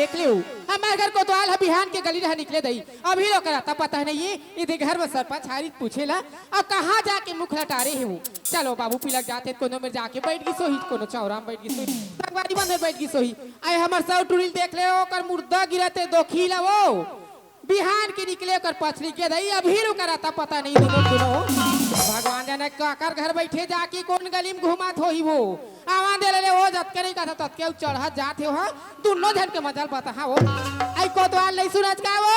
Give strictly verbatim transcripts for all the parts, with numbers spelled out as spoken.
देख लियो, हमर घर कोतवाल ह बिहान के गली डहर निकले दई, अभी ओकर अता पता नहीं हे। इदे घर म सरपंच हारी पूछे ला, अउ कहाँ जाके मुख लटारे हे वो। चलो बाबू, पिलक जाथे, कोनो मेर जाके बइठ गिस होही, कोनो चौरा म बइठ गिस होही, संगवारी मन मेर बइठ गिस होही। अई हमर सौ टुरी ल देख ले, ओकर मुर्दा गिरत हे दोखी ला वो। बिहान के निकले ओकर पछरी के दई, अभी ओकर अता पता नहीं दुनो दुनो। भगवान जाने काकर घर बइठे जाके कोन गली म घूमत होही वो। आवा दे ले, ले वो जतके नहीं कथा ततके अउ चढ़त जात हे वो, दुनो झन के मजा ल बताहा वो। अई कोतवाल नहीं सुनत का वो?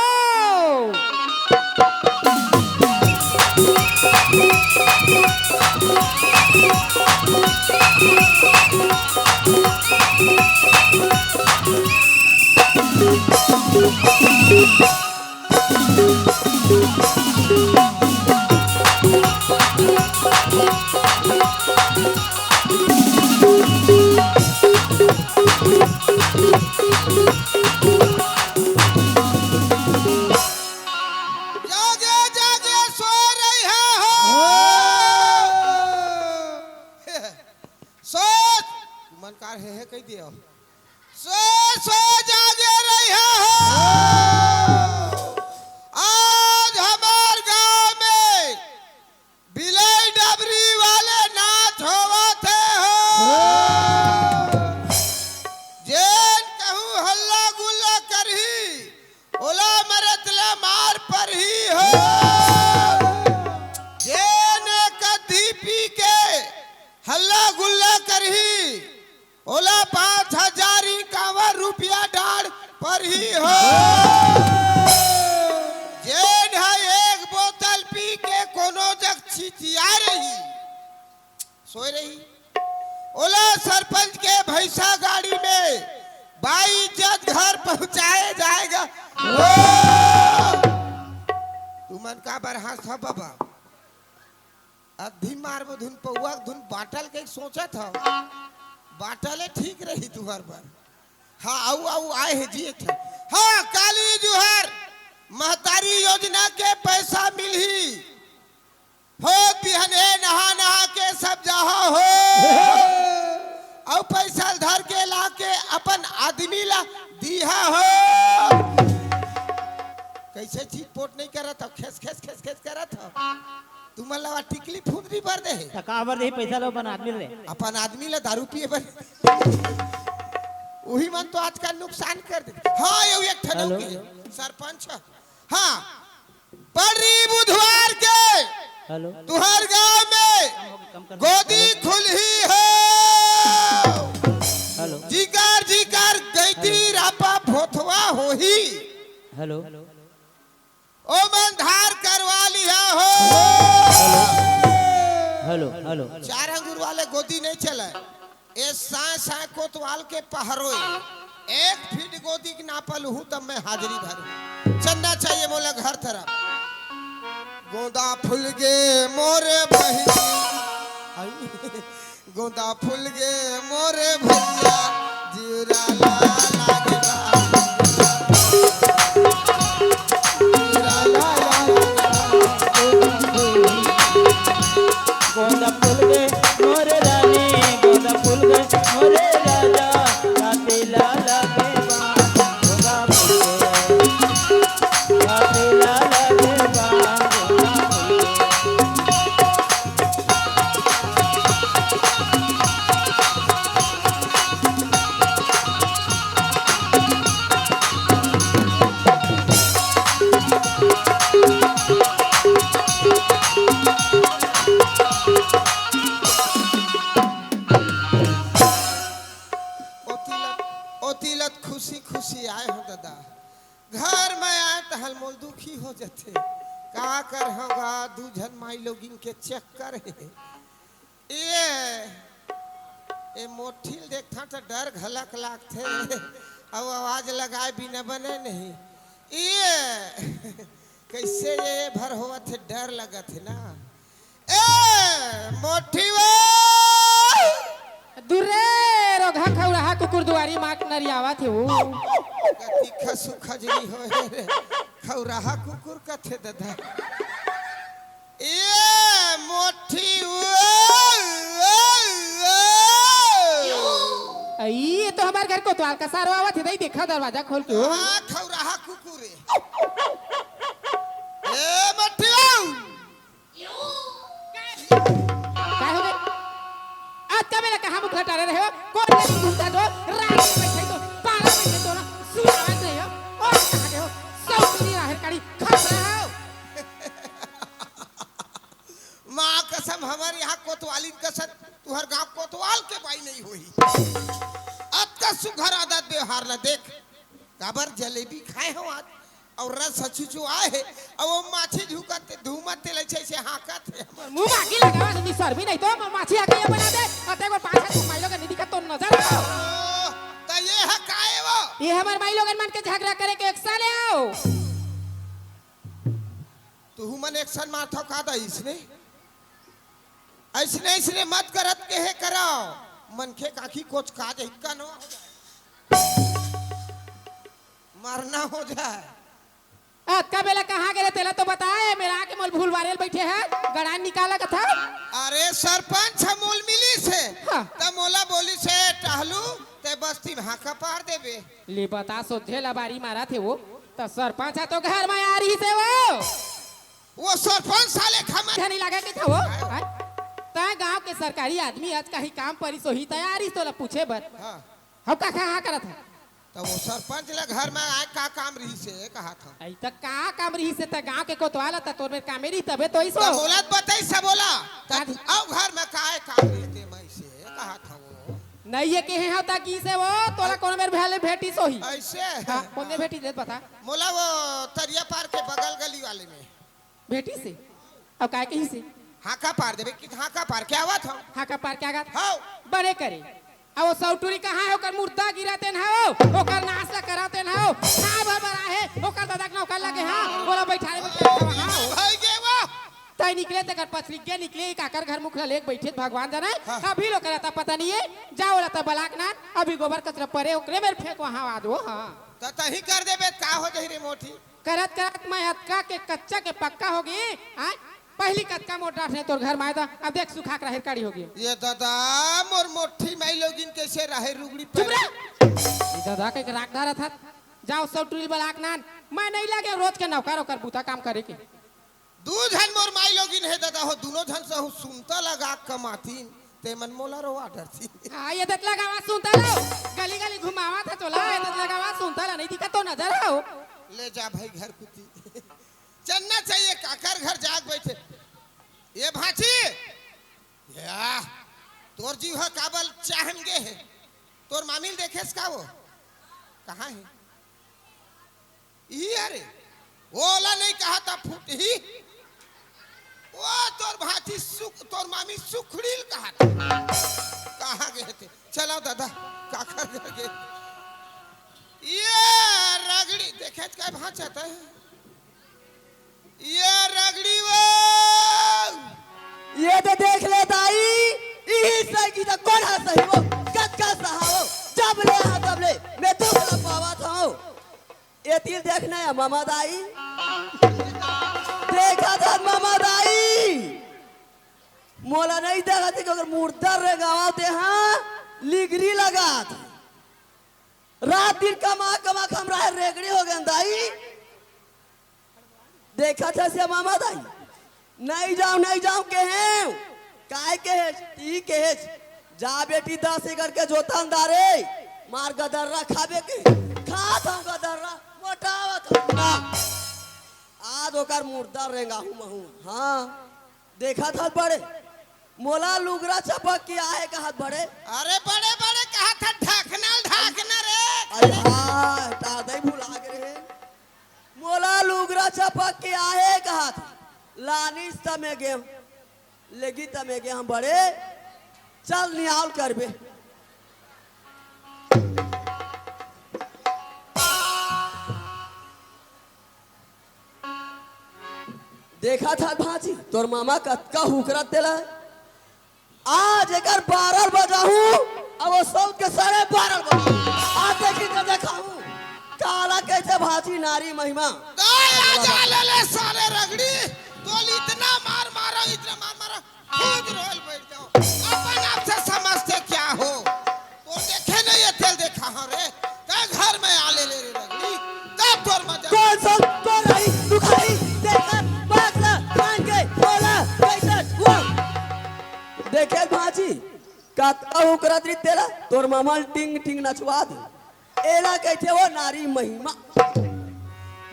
जागे, जागे, सो रही है हो। सोच, मन कार हे, हे कह दियो। सो, सो, जागे रही है हो। आज हमार गांव में बिलई डबरी वाले नाच होवत हे हो। जेन कहूँ हल्ला गुल्ला करही, ओला मरत ले मार परही हो। जेन एक अद्धी पी के हल्ला गुल्ला करही, ओला पाँच हजार इक्यावन रुपया डांड़ परही हो। जेन ह एक बोतल पी के कोनो जग छिछिया रही, सोए रही, ओला सरपंच के भैंसा गाड़ी में बाइज्जत घर पहुंचाए जाएगा। ओ! तुमन का बर हंसत हव बाबा? अद्धी मारबो धुन पौवा धुन बाटल के सोचत हव, बाटले ठीक रही तुहर बर। हाँ, अउ, अउ आए हे जी एक ठन। हाँ, काली जुहर महतारी योजना के पैसा मिलही। हो बिहने नहा नहा के सब जाहा हो। अउ पैसा धर के ला के अपन आदमी ला दिहा हो। कैसे चीट पोट नहीं करत हो, खेस खेस खेस खेस करत हो। तुमन ला टिकली फुंदरी बर दे हे। त का बर देही पैसा ला अपन आदमी ले? अपन आदमी ला दारू पिए बर। उही मन तो आजकल नुकसान कर दे। हाँ, ये एक ठन हेलो। के सरपंच ह। हाँ, पड़री बुधवार के हेलो। तुहर गांव में कम हो गई, कम कर। गोदी खुलही हो। हेलो। जिकर जिकर गैती हेलो। रापा भोथवा होही। हेलो। ओमन धार करवा लिहा हो। Hello, hello. चार अंगुर वाले गोदी नहीं चले। ए साय साय कोतवाल के पहरोए। एक फीट गोदी के नापल हूँ तब मैं हाजिरी भरूँ। चंदा चाहिए मोला घर तरफ। गोदा फूल गे मोर बहिनी। गोदा फूल गे मोरे भैया, जिउरा ला लागे बा। जिउरा ला लागे बा। गोदा फूल गे मोरे रानी, गोदा फूल गे मोरे राजा, राती ला लागे बा। गोदा फूल गे, राती ला लागे बा। गोदा फूल गे। ओतिलत, ओतिलत खुशी खुशी आए हो दादा। घर में आए तहन मोल दुखी हो जथे। का कर होगा, दू झन माई लोगिन के चक्कर हे। ए, ए मोठी ल देखथंव त डर घलक लागथे। अउ आवाज लगाए बिना बने नहीं। ए, कैसे ये भर होवत हे, डर लगत हे ना। ए, मोठी वो। दूर रे, रोगहा खौराहा कुकुर दुआरी माक नरियावत हे वो। कति खसु खजरी होए रे, खौराहा कुकुर कथे ददा। ए मोठी, ओ, ओ, ओ। अई, ये तो हमार घर कोतवाल का सारो आवत हे, दई देखा दरवाजा खोल के हो। हाँ, खौराहा कुकुर हे। ए, मट्ठिया! का हो गे? आज का बेला कहाँ मुखड़ा टारे रहे हो? कोन दिन घूमता दो, रात में बैठे तो, बारह बजे तो ना, सुनावत नहीं हो। और कहाँ गए हो? सौतुरी राहेर काड़ी खा रहे हो। माँ कसम, हमर यहाँ कोतवालिन कसन तुहर गाँव कोतवाल के बाई नहीं होही। अतका सुघर आदत व्यवहार ला देख, काबर जलेबी खाए हो आज, अउ रस ह छुछुआए हे, अउ वो माछी झुकत, धूमत तेल ऐसे, ऐसे हाँकत हे। मुँह बाकी लगावा, निसरमी नहीं तो माछी आके ये बना दे, अते को पाँच हाथ माई लोगन नहीं दिखा तो नजर आओ। ओ, त ये ह का हे वो? ये हमर माई लोगन मन के झगड़ा करे के एक साले आओ। तुहू मन action मारथव का दा इसने? अइसने, अइसने मत करत के हे करव। मनखे काखी कोच का जाही का नो हो जाए। मरना हो जाए। अतका बेला कहाँ गे रहे तेला तो बताए, मेरा के मोल भूल वारेल बैठे हे, गड़ान निकाला कथा। अरे सरपंच ह मोल मिलिस हे, हाँ। त मोला बोलिस हे, "टहलू, ते बस्ती में हाका पार देबे।" ले बता, सोझे ला बारी मारत हे वो, त सरपंच ह तो घर में आ रहिस हे वो। वो सरपंच साले खमर झनी लगा के था वो। हाँ? तैं गांव के सरकारी आदमी, आज कहीं काम परिस होही, तैं आ रहिस तोला पूछे बर। हाँ। हम का, का, का करत हा? त वो सरपंच ला घर में आए का काम रहिस हे, कहा था। अई त का काम रहिस हे, त गांव के कोतवाल त तोर मेर कामे रही, तबे तो अइसो। त बोला त बताइस हे, बोला। त का? अउ घर में का आए काम रहिस हे, मैं से कहा था वो। नहीं ये कहे हो त की से वो, तोला कौन मेर भेले भेटिस होही? ऐसे? हाँ, कौन मेर भेटिस हे बता। मोला वो तरिया पार के बगल गली वाले में। भेटिस हे? अउ काय कहिस हे? हाका पार देबे कि हाका पार के आवत हव। हाका पार के आगत? हव। बने करे। अउ वो सौटुरी कहाँ हे? ओकर मुर्दा गिरा तेन हव, ओकर नाश ला करा तेन हव। हाँ, भर भर आहे, ओकर ददा के नौकर लगे, हाँ, ओला बैठारे में हाँ। भाई गे वो। तैं निकले तेकर पछली के निकले, काकर घर मुखला लेके बैठे भगवान जाने। हाँ। अभी लोग करता पता नहीं हे, जा ओला त बलाक ना, अभी गोबर कचरा परे ओकरे मेर फेंक वहाँ आ दो, हाँ। त तही कर देबे, का हो जाही रे मोठी? करत करत मैं अतका के कच्चा के पक्का हो गे, आय? पहली कतका मोट राहत रहे तोर घर माय दा, अब देख सुखा के राहेर काड़ी हो गे। ये दादा, मोर मोठी माई लोगिन कैसे राहेर रुगड़ी चुप पर रे। ये दादा के राख धारत हत। जाओ सब टुरी बलाक नान, मैं नहीं लगे रोज के नौकर ओकर बूता काम करे के। दू झन मोर माई लोगिन हे दादा हो, दुनो झन सहू सुनता लगा कमातीन। ते मन मोला रोवा डरती। हाँ, ये दत लगावा सुनता लो। गली गली घुमावा था तोला, ये दत लगावा सुनता ला, नहीं दिखा तो नजर आओ। ले जा भाई घर कुती। चलना चाहिए, काकर घर जाग बैठे। ये भांची, या, तोर जीव ह काबल चाहन गे हे। तोर मामी ल देखेस का वो? कहाँ हे? ई अरे, ओला नहीं कहा था फुटही। ओ तोर भांची सुख, तोर मामी सुखड़ील कहा था। कहाँ गे थे? चलाओ दादा, काकर घर गे? ये रगड़ी, देखे काय भांचा था? ये रगड़ी वो। ये तो देख ले दाई, इही सही की तो कौन हा सही वो, कतका सहा वो, जब ले हा तब ले, मैं दुख ला पावा था। ए तीर देखना हे ममा दाई। देखा था ममा दाई। मोला नहीं देखा थी कि अगर मुर्दा रेंगावा ते हाँ, लिगरी लगा था। रात दिन कमा कमा के हम राहेर रेगड़ी हो गए दाई। देखा था से ममा दाई। नहीं जाओ, नहीं जाओ कहे। काय कहे? ती कहे। जा बेटी दस एकड़ के जोतन दारे। मार गदर्रा खाबे के। खात हूँ गदर्रा। मोटावत हूँ ना। आज ओकर मुर्दा रेंगाहूँ महूँ। हाँ। देखा था बड़े। मोला लुगरा चपक के आहे कहा था बड़े। अरे बड़े बड़े कहा था ढाकना, ढाकना रे। अरे हाँ, दादा ही भुला गए रहे। मोला लुगरा चपक के आहे कहा था। लानिस त में गे, लेगी त में गे हम बड़े, चल नियाल करबे। देखा था भांची, तोर मामा कतका हुकरा तेला। आज एकर बारह बजाहूँ, अब वो सौत के साढ़े बारह बजाहूँ। आज देखी तो देखाहूँ, काला कैसे भांची नारी महिमा। दया जा ले ले साले रगड़ी, तोल इतना मार मारा, इतना मार मारा, खुद रोल बैठ जाओ। अपन आप से समझते क्या हो? तो देखे नहीं अतका हुकरत रही तेला, तोर ममा ल टिंग टिंग नचवा दे। एला कहिथे वो नारी महिमा।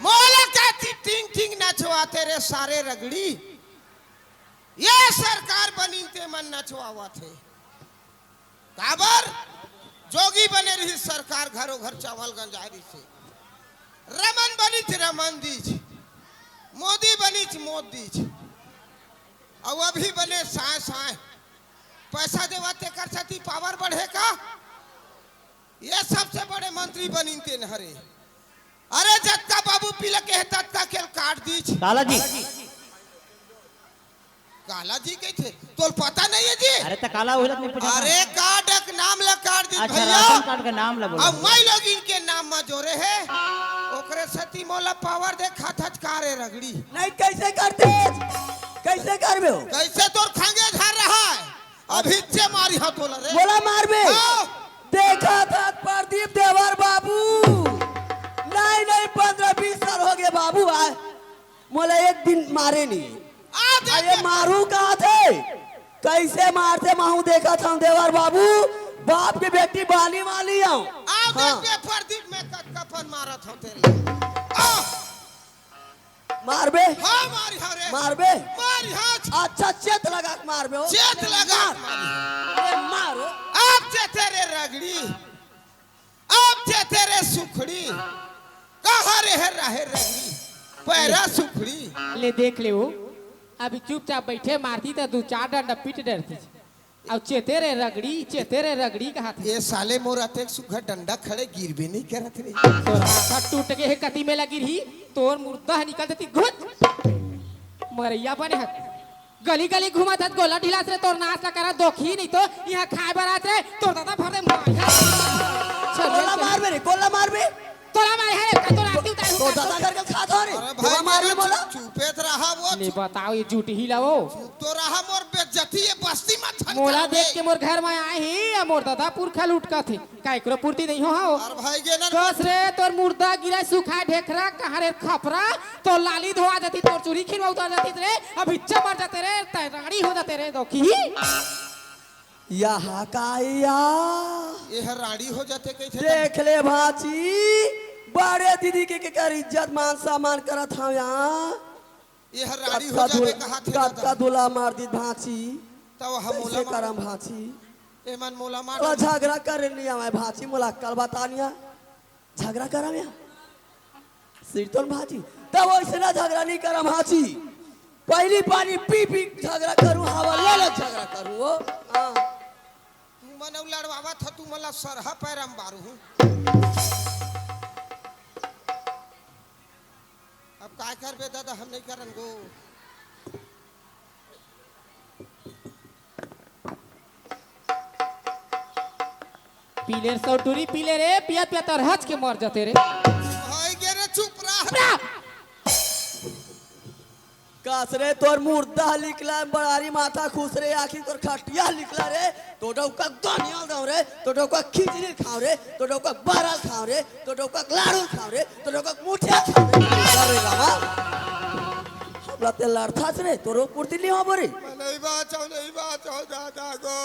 मोला कहती टिंग टिंग नचवाथे रे सारे रगड़ी। ये सरकार बनिन ते मन नचवावत हे। काबर? जोगी बने रही सरकार, घरो घर चावल गंजाय रही से। रमन बनिच रमन दीच, मोदी बनिच मोदी दीच। अउ अभी बने साय साय पैसा देवा, तेकर सेती पावर बढ़े का? ये सबसे बड़े मंत्री बनिन तेन हरे। अरे जतका बाबू पीला के हे ततका के ल काट दीच। काला जी। काला जी कहिथे, तोल पता नहीं है जी। अरे त काला ओला नहीं पूछा। अरे कार्ड के नाम ला काट दीच अच्छा, भैया। राशन कार्ड के नाम ला बोला। अब मैं लोग इनके नाम में जोरे हे, ओकरे सेती मोला पावर दे खाथच का रे रगड़ी। नहीं, कैसे करते? कैसे करबे हो? कैसे तोर खंगे झर रहा है? अभी से मारी हाथ बोला रे। मोला मारबे? हाँ। देखा था प्रदीप देवर बाबू, नहीं, नहीं, पन्द्रह बीस साल हो गए बाबू, आय मोला एक दिन मारे नहीं। आ देख अरे के मारू कहा थे, कैसे मारते महू देखा था देवर बाबू, बाप के बेटी बानी वाली हूँ। आ देख हाँ। के प्रदीप में कतका फन मारत हूँ तेरे। आ। मारबे? हाँ, मारी हाँ रे। मारबे? मारी हाँ। अच्छा, चेत लगा के मारबे हो। चेत लगा के मार। मारी। अरे मारो। आप चेते रे रगड़ी, आप चेते रे सुखड़ी, कहाँ रे है रहे रगड़ी, पैरा सुखड़ी। ले देख ले वो, अभी चुपचाप बैठे मारती त दू चार डंडा पीट डरती। अउ चेते रे रगड़ी, चेते रे रगड़ी कहाथे। ये साले मोर अतेक सुघर डंडा खड़े गिरबे नहीं करत रे। तोर हाथ टूट के हे कती में लगी रही, तोर मुर्दा ह निकल देती घुट। मरैया बने हत। गली गली घूमत हत गोला ढिलास रे, तोर नाश ला करा दोखी नहीं तो यहाँ खाए बर आत रे, तोर दादा भर दे माया। कोला मारबे रे, कोला मारबे। तोला मारे है, का तोला आरती उतारू, तो उतारू। दादा घर के खा खा रे। अरे तोला भाई, मार ले तेरे बोला। चुप-, चुपे त रहा वो, ले चुप। बताओ, ये झूठ ही लाओ। चुप तो रहा, मोर बेइज्जती ये बस्ती में झन मोला कर देख दे। के मोर घर में आए ही, या मोर दादा पुरखा लुटका थे। का एकरो पूर्ति नहीं हो, हाँ हो? अरे भाई, ये ना कस रे, तोर मुर्दा गिरा सुखा ढेखरा, कहाँ रे खपरा, तोर लाली धोआ जाती, तोर चूरी खिनवा उतार जाती रे, अब इच्छा मर जाते रे, तैं रानी हो जाते रे, दोखी। यहाँ का या? ये हर राड़ी हो जाते कइसे देख ले भांची, बड़े दीदी के, के कर इज्जत मान सम्मान करत हव यहाँ। ये हर राड़ी हो कतका जाबे दुल-, कहा थे कतका दादा। दुला मार दी भांची। तब हम कैसे मोला मार करम भांची? ए मन मोला मार। ओला झगड़ा करे नहीं आवे भांची, मोला अक्कल बतानिया। झगड़ा करम या? सिरतोन भांची, तब वैसे ना झगड़ा नहीं करम भांची। पहली पानी पी पी झगड़ा करूं, हवा ले ले झगड़ा करूं वो। हाँ। तू मन अउ लड़वावत ह, तू मन ला सरहा पैर म बारू हूँ। अब काय करबे दादा, हम नहीं करन गो। पीले रे सौटुरी, पीले रे, पिया पिया तर हच के मर जाते रे। भाई गे रे, चुप रह। चुप रह। कास रे, तोर मुर्दा ह निकला, बड़ारी माथा खुस रे, आखिर तोर खटिया ह निकला रे। तो डौका गनियाल दाव रे, तो डौका खिचड़ी खाव रे, तो डौका बरल खाव रे, तो डौका लाड़ू खाव रे, तो डौका मुठिया खाव रे। अरे रामा, हमरा ते लड़थास रे, तोरो पूर्ति लिहा बोरी। नहीं बाचो, नहीं बाचो, दादा गो।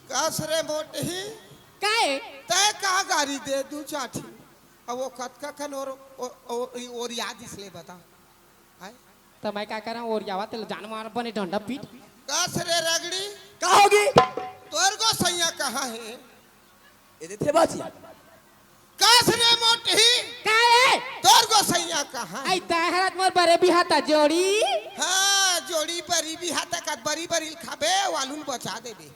कास रे मोटही। काय? तय का गारी दे दू चाठी। अब वो कतका कन और, ओ, ओ, ओरिया दिस ले बता। हाय? त मैं का करा, ओरियावा तेल जान मार बने डंडा पीट। कास रे रगड़ी। का होगी? तोर गोसैया कहाँ है? ए दे थे बाची। कास रे मोटही। का है? तोर गोसैया कहाँ? आई तहरत मोर बरे बिहाता जोड़ी। हाँ, जोड़ी बरी बिहाता का बरी बरी खाबे, वालुन बचा देबे।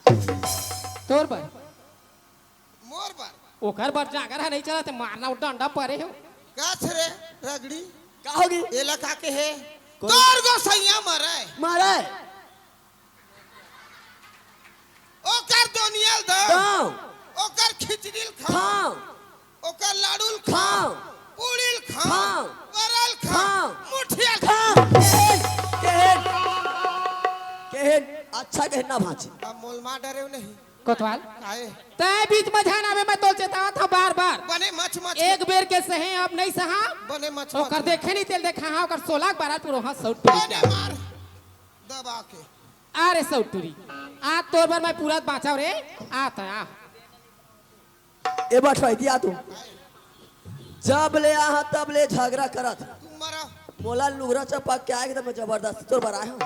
तोर बर। मोर बर। ओकर बर जागर है नहीं चला, ते मारना उ डंडा परे हो। कास रे रगड़ी। का होगी? एला का के है? कोन? तोर गोसैया मरे। मरे। ओकर दोनियल दो। दो। ओकर खिचड़ील खाओ। खाओ। ओकर लाडूल खाओ। खाओ। पूड़ील खाओ। खाओ। बरल खाओ। खाओ। मुठियल खाओ। खाओ। केहेन? केहेन? अच्छा केहेन ना भांची। अब मोल मा डरेव नहीं। कोतवाल, काहे? तैं बीच म झन आवे, मैं तोला चेतावत हंव बार-बार। बने मच मच। एक बेर के सहे, अब नइ सहा। बने मच मच। ओकर देखे नइ तेला देखा हंव, ओकर सोला के बारा टूरो हंव, सउत टूरी। बने मार। दबा के। अरे सउत टूरी, आज तोर बर मैं पूरा बांचव रे। आ त आ। ए बठवा, इति आ तू। जब ले आहा तब ले झगरा करत। तू मरा। मोला लुगरा चपक के आए एकदम जबरदस्त तोर बर आए हंव।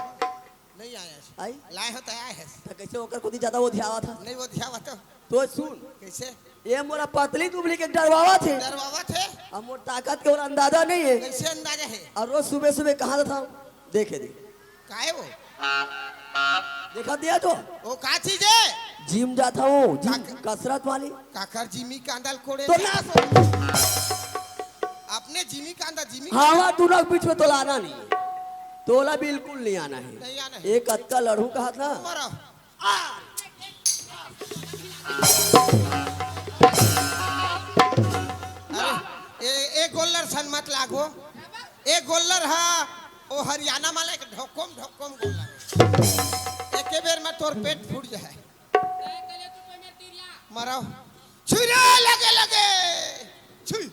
नइ आए हस। आई? लाए हंव त आए हस। त कइसे ओकर कोती जादा ओधियावत हस? नइ ओधियावत हंव। तो सुन। कइसे? ए मोला पतली दुबली के डरवावत हे। डरवावत हे? अब मोर ताकत के ओला अंदाजा नइ हे। कइसे अंदाजा हे? अउ रोज सुबह सुबह कहां जाथंव? देखे दे। काहे वो? देखा दिया तो? वो का चीज हे? जिम जाथंव, जिम, काकर? कसरत वाली। काकर जिमी कांदा ल कोड़े तो ले? ना सो। अपने जिमी कांदा, जिमी हवा कांदा। दूनों के बीच में तोला आना नइ हे। तोला बिल्कुल नइ आना हे। नइ आना हे। एक अत्ता लड़हूं कहत ना। मरा। आ! अरे, ए, ए गोल्लर सन मत लागो। ए गोल्लर हा, ओ हरियाणा वाला एक ढोकम ढोकम गोल्लर। एके बेर में तोर पेट फूट जाए। मराव। छुई रे, लगे, लगे। छुई।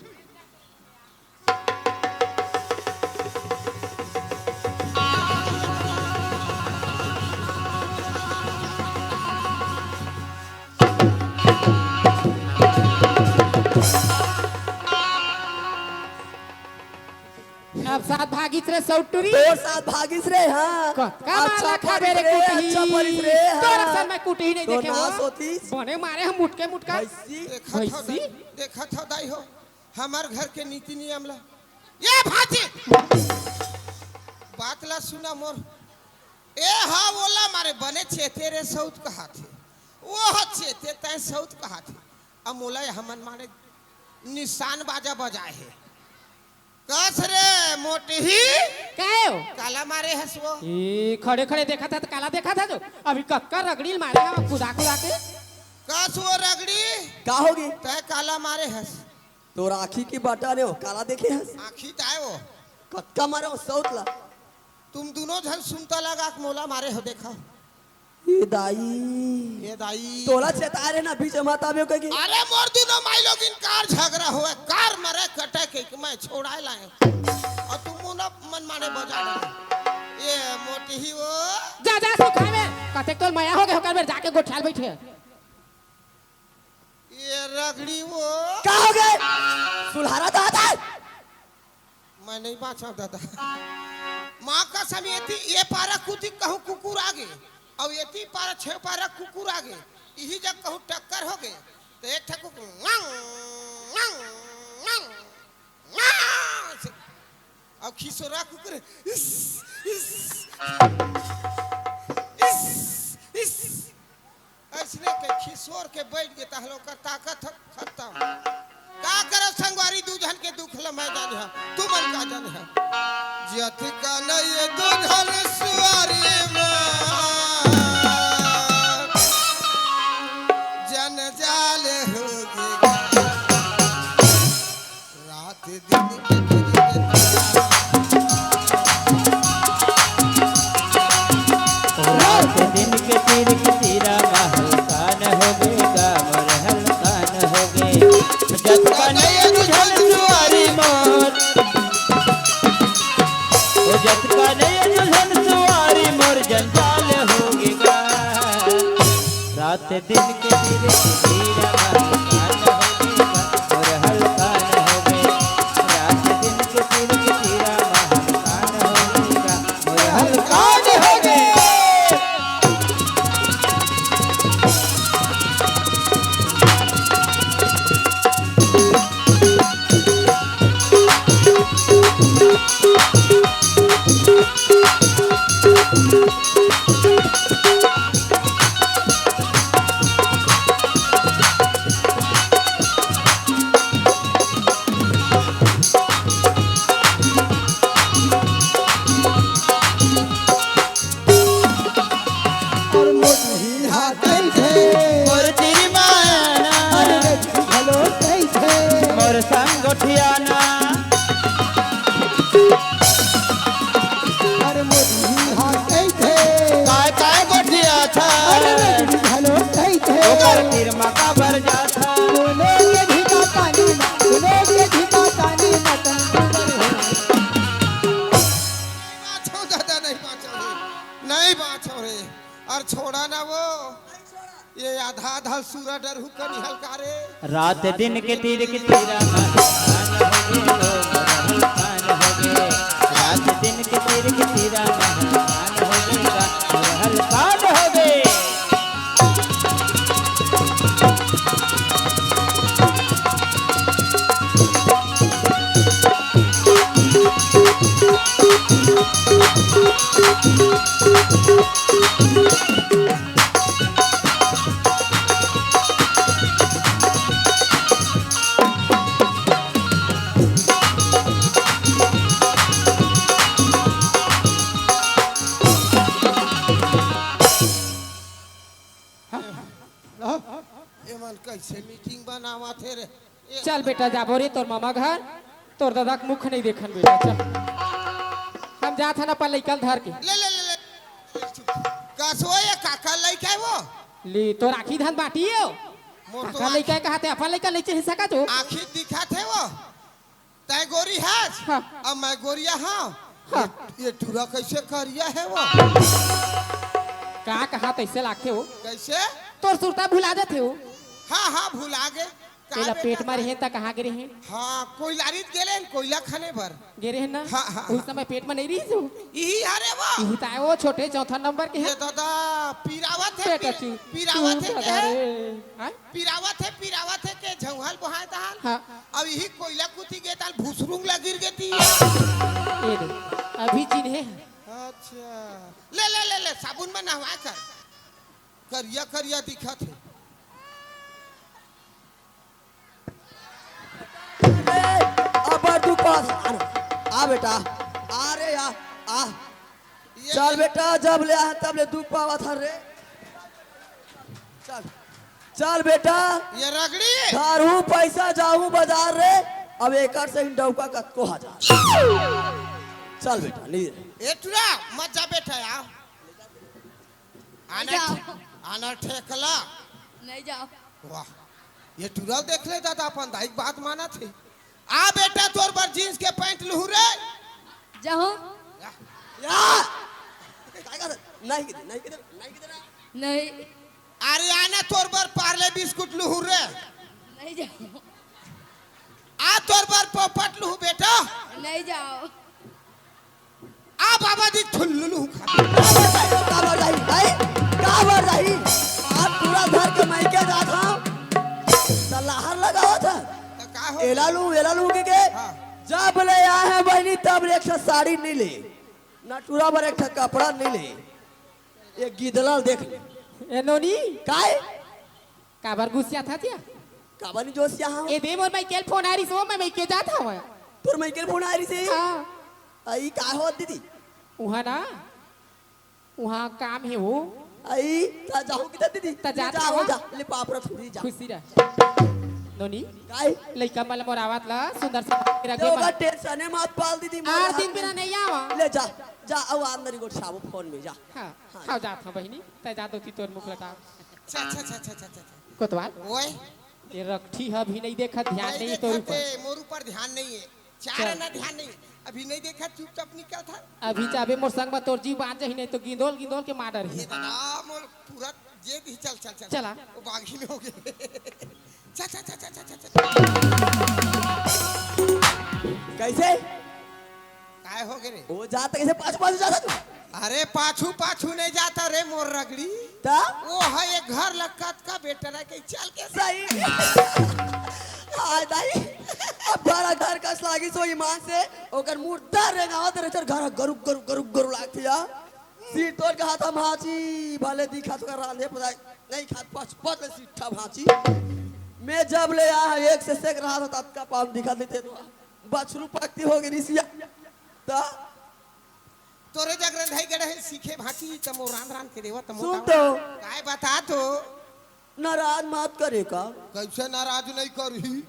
अब साथ भागिस रे सउत टूरी। तोर साथ भागिस रे, हां। कतका मार अच्छा ला खाबे रे रे, कुटही। अच्छा परिस रे, हां। तोर असन मैं कुटही नइ देखे हंव। बने मारे हंव मुटके मुटका। भैंसी। देखत हंव भैंसी। दाई, देखत हंव दाई हो। हमर घर के नीति नियम ला। ए भांची! बात ला सुना मोर। ए हा ओला मारे बने चेते रे सउत कहाथे। ओ हा चेते तैं सउत कहाथे। अब मोला हमन मारे निशान बाजा बजाए हे। कस रे मोटही। काहे हो? काला मारे हस वो? ए, खड़े खड़े देखत हस त काला देखत हस जो। अभी कतका रगड़ी ल मारे हंव कुदा कुदा के। कस वो रगड़ी। का होगे? तैं काला मारे हस? तोर आँखी के बाटा ने हो, काला देखे हस? आँखी ताय वो। कतका मारे हो सउत ला? तुम दूनों झन सुनता लगा के मोला मारे हो, देखा। ए दाई। ए दाई। तोला चेताय रे ना, बीच में मत आबे कहिके। अरे मोर दूनों माई लोगिन कार झगरा होय, कार मरे कटे के मैं छोड़ाय लाय। अउ तुम मुना मन माने बजा ले। ए मोटही वो। जा, जा, सुखा में। कतेक तोर मया होगे, ओकर बेर जाके गोठियाल बइठे। ए रगड़ी वो। का होगे? सुलहारा दादा। मैं नइ बांचंव दादा। माँ कसम, एती ए पारा कुती कहूँ कुकुर आगे, अउ एती पारा छेव पारा कुकुर आगे, इही जग कहूँ टक्कर होगे, त एक ठा कुकुर वांग, वांग, वांग, वांग, अउ खिसोरा कुकुर इस, इस, इस, इस। अइसने के खिसोर के बइठ गे, तहले ओकर ताकत ह खतम। का करव संगवारी, दू झन के दुख ल मैं जाने हंव, तुमन का जाने हव। जतका नइ ये दू झन सुवारी म, जंजाल होगे। रात दिन के तीर के तीरा। रात दिन के तीर के तीरा मा हलकान होगे गा, मोर हलकान होगे। जतका नइ ये दू झन सुवारी मोर, ओ जतका नइ ये दू झन सुवारी मोर जंजाल होगे गा। रात दिन के तीर के तीरा मा हलकान होगे गा, मोर हलकान होगे। रात दिन के तीर के तीरा मा हलकान होगे गा, मोर हलकान होगे। तीर मा काबर जाथा? कोनो के धिका पानी मा, कोनो के धिका पानी मा तन सुंदर हो। बाँचो दादा, नहीं बाँचो रे, नहीं बाँचो रे। अउ छोड़ा ना वो, ये आधा आधा सूरा डरहू कनी हल्का रे। रात दिन के तीर के तीरा मा हलकान होगे, हलकान होगे। रात दिन के तीर के तीरा मा हलकान होगे, हलकान होगे। एमन कैसे मीटिंग बनावत हे रे? ए चल बेटा, जाबो रे तोर मामा घर, तोर दादा के मुख नहीं देखन बेटा, चल। हम जात हन अपन लइका ल धर के। ले, ले, ले, ले। कसो ये काका लइका हे वो? ले, तोर आँखी धन बाटी हे वो। मोर तो काका लइका हे कहाथे, अपन लइका नइ चिन्ह सकत हो। आँखी दिखत हे वो। तैं गोरी हस, हाँ। अब मैं गोरिया हँव। हाँ। ये, ये टूरा कैसे करिया हे वो? का कहा तैसे लागथे वो? कैसे? तोर सुरता भुला जाथे वो। हाँ, हाँ, भुला गे। का तेला बेटा पेट मा का? रहे त कहाँ गे रहे? हाँ, कोइलारीत गे रहे, कोइला खने बर। गे रहे ना? हाँ, हाँ, उस हाँ। समय पेट मा नहीं रहिस वो। इही हरे वो। इही ताय वो छोटे चौथा नंबर के हे। ये दादा, पिरावत हे, बेटा पी-, चुप, पिरावत चुप हे दादा के? रे। हाँ? पिरावत हे, पिरावत हे के झौहल बोहाय तहान। हाँ। अब इही कोइला कुती गे तहान भुसरुंग ला गिर गे ती। ए दे, अभी चिन्हे हे। अच्छा। ले, ले, ले, ले, साबुन मा नहवा कर। करिया, करिया दिखत हे। अबे, अबर तू पास आ, आ बेटा, आ रे, आ, आ। ये चल बेटा, जब ले आ, तब ले दुख पावत हर रे। चल, चल बेटा। ये रगड़ी। धारू पैसा जाहूं बाजार रे, अब एकर से ही डौका कतको हजार। चल बेटा, नी रे। ए टुरा, मत जा बेटा, आ। आना जाओ। ठे-, आना ठेकला। नहीं जाओ। वाह, ये टुरा देख ले दादा, अपन दाई के बात मानत हे। आ बेटा, तोर बर जींस के पैंट लुहू रे। जाहूं। या। या। काय कर? नहीं किधर, नहीं किधर, नहीं किधर। नहीं। अरे आना, तोर बर पार्ले बिस्कुट लुहू रे। नहीं जाओ। आ तोर बर पोपट लुहू बेटा। नहीं जाओ। आ बाबा जी ठुल्लू लुहू खा। काबर जाही, भाई? काबर जाही? आप टूरा धर के मइके जात हव, त लहर लगावत हव। त का हो? एला लुहू, एला लुहू के के? हाँ। जब ले आए हँव बहिनी, तब ले एक ठा साड़ी नइ ले, ना टूरा बर एक ठा कपड़ा नइ ले। ये गिदला ल देख ले। ए नोनी। काय? काबर गुसियाथस या? काबर नइ जोसियाहँव? ए दे मोर मइके ल फोन आय रिहिस वो, मैं मइके जात हँव। तोर मइके ल फोन आय रिहिस हे? हाँ। अई का होत दीदी? उहाँ ना, उहाँ काम हे वो। अई, त जाहूं किधर दीदी? त जात ले जा, हँव। जा, ले पाप रख दीदी, जा। खुशी रह। नोनी, काय? लइका मन ल मोर आवत ल सुंदर से रखे तो मन। ओकर टेंशने मत पाल दीदी, मोर आठ दिन हाथ बिना में। नइ आवा। ले जा, जा, अउ अंदर ही गोठियाबो फोन में, जा। हाँ, हाँ, हाँ, जा। जात हँव बहिनी, तैं जा दोती तोर मुख लटा। अच्छा, अच्छा, अच्छा, अच्छा, अच्छा, अच्छा। कोतवाल। ओए। ये रकठी ह अभी नइ देखत, ध्यान नइ नइ हे तोर देखत ऊपर। हे, मोर ऊपर ध्यान नइ हे। चार चल। आना ध्यान नइ हे। अभी नइ देखत, चुपचाप निकल था। अभी जाबे मोर संग म तोर जीव बांच जाही, नहीं तो गिंदोल गिंदोल के मार डरही। ये दादा, मोर पूरा जे भी, चल, चल, चल। चला। वो बागी में हो गए। चल, चल, चल। कैसे? काय हो गे रे? वो जात कैसे पाछू पाछू जात तू? अरे पाछू पाछू नहीं जाता रे मोर रगड़ी। ता? वो है एक घर लक्कत का बेटा रह के चल के सही। हाय दाई, अब बड़ा घर कस लागिस हो ईमान से, ओकर मुर्दा रेंगावत रहे चल घर गरु गरु गरु गरु लागत या। सीट तोड़ के हाथ हम हाची, भले दिखा तो रांधे पदाई, नहीं खात पाँच पाँच ले सीठा भांची। मैं जब ले आ एक से सेक रहा था तब का पाम दिखा देते तो बछरू पकती हो गई रिसिया। ता तोरे जग रंधाई गड़े है सीखे भांची, तमो रांध रांध के देवा, तमो सुन तावा। तो। काय बता तो? नाराज मत करे का। कैसे नाराज नहीं करही?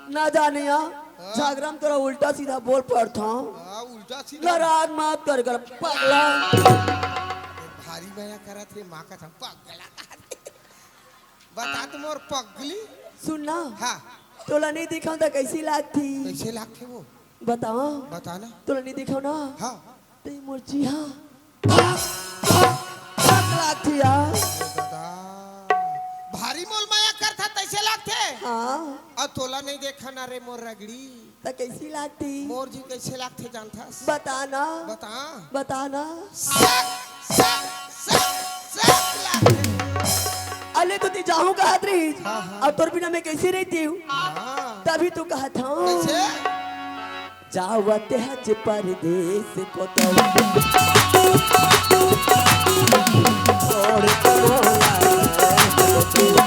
ना जानिया, हाँ। झगड़ा में तोरा उल्टा सीधा बोल पड़ता हूँ। हाँ, उल्टा सीधा। नाराज मत करे कर, पगला। भारी मया करत हे, माँ कसम, पगला। बता तो मोर पगली। सुन ना। हाँ। तोला नहीं दिखाऊं त कैसी लागती? कैसे लागथे वो? बताओ। बता ना। तोला नहीं दिखाऊं ना। हाँ। ते मोर जी हाँ। पगलातिया। दादा, भारी मोल माया करथा तैसे लागथे। हाँ। अब तोला नहीं देखा ना रे मोर रगड़ी। त कैसी लागती? मोर जी कैसे लागथे जानथस? बता ना। बता। बता ना। सक, सक, सक, सक लागथे। अले तो ती जाहूं कहत रही। हाँ, हाँ। अब तोर बिना मैं कैसे रहती हूँ? हाँ। तभी तो कहत हूँ। कैसे? जावत हच परदेस कोतवा। छोड़ के बोला कोतवा।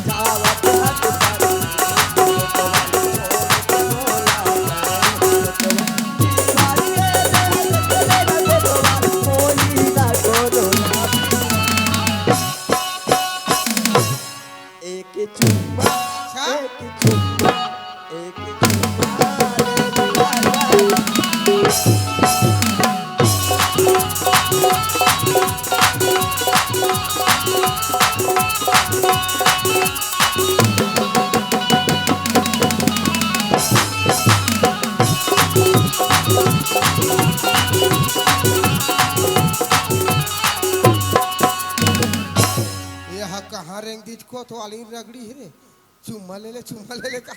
जावत हच परदेस कोतवा। छोड़ के बोला कोतवा। मारिए दे दे दे कोतवा। कोई ना कोतवा। एक चुम्मा, अच्छा? एक चुम्मा, एक चुम्मा। ये हा कहाँ रेंग दीच कोतवाली रगड़ी हे रे? चुम्मा ले ले, चुम्मा ले ले का?